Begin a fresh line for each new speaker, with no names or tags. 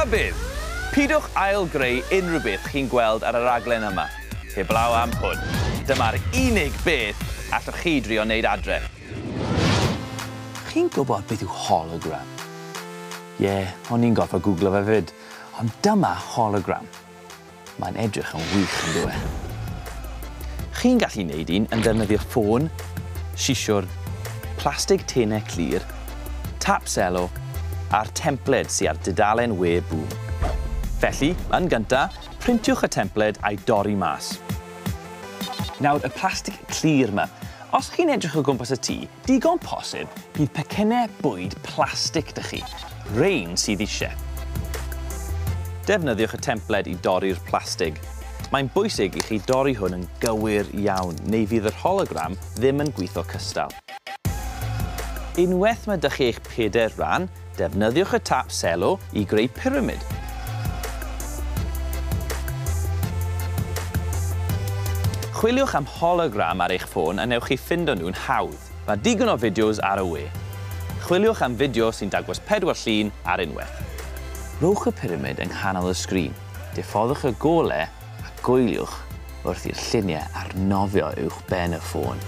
Rhybudd! Pidwch ail-greu unrhyw beth chi'n gweld ar y raglen yma, heblaw am hwn. Dyma'r unig beth allwch chi drio wneud adre. Chi'n gwybod beth yw hologram? Ie, yeah, o'n i'n gorfod googlo fe fyd. Ond dyma hologram. Mae'n edrych yn wych yn dyw e. Chi'n gallu wneud un yn defnyddio ffôn, sisiwr, plastig tenau clir, tap selo a'r templed sy ar dudalen we Boom. Felly, yn gynta, printiwch y templed a'i dorri mas. Nawr, y plastig clir 'ma. Os chi'n edrych o gwmpas y tŷ, digon posib bydd pecynnau bwyd plastig 'da chi, rhein sydd eisiau. Defnyddiwch y templed i dorri'r plastig. Mae'n bwysig i chi dorri hwn yn gywir iawn, neu fydd yr hologram ddim yn gweithio cystal. Unwaith mae 'da chi eich pedair rhan, defnyddiwch y tap selo i greu pyramid. Chwiliwch am hologram ar eich ffôn a newch chi ffindo nhw'n hawdd. Mae digon o fideos ar y we. Chwiliwch am fideo sy'n dangos pedwar llun ar unwaith. Rhowch y pyramid yng nghanol y sgrin, diffoddwch y gole a gwyliwch wrth i'r lluniau arnofio uwch ben y ffôn.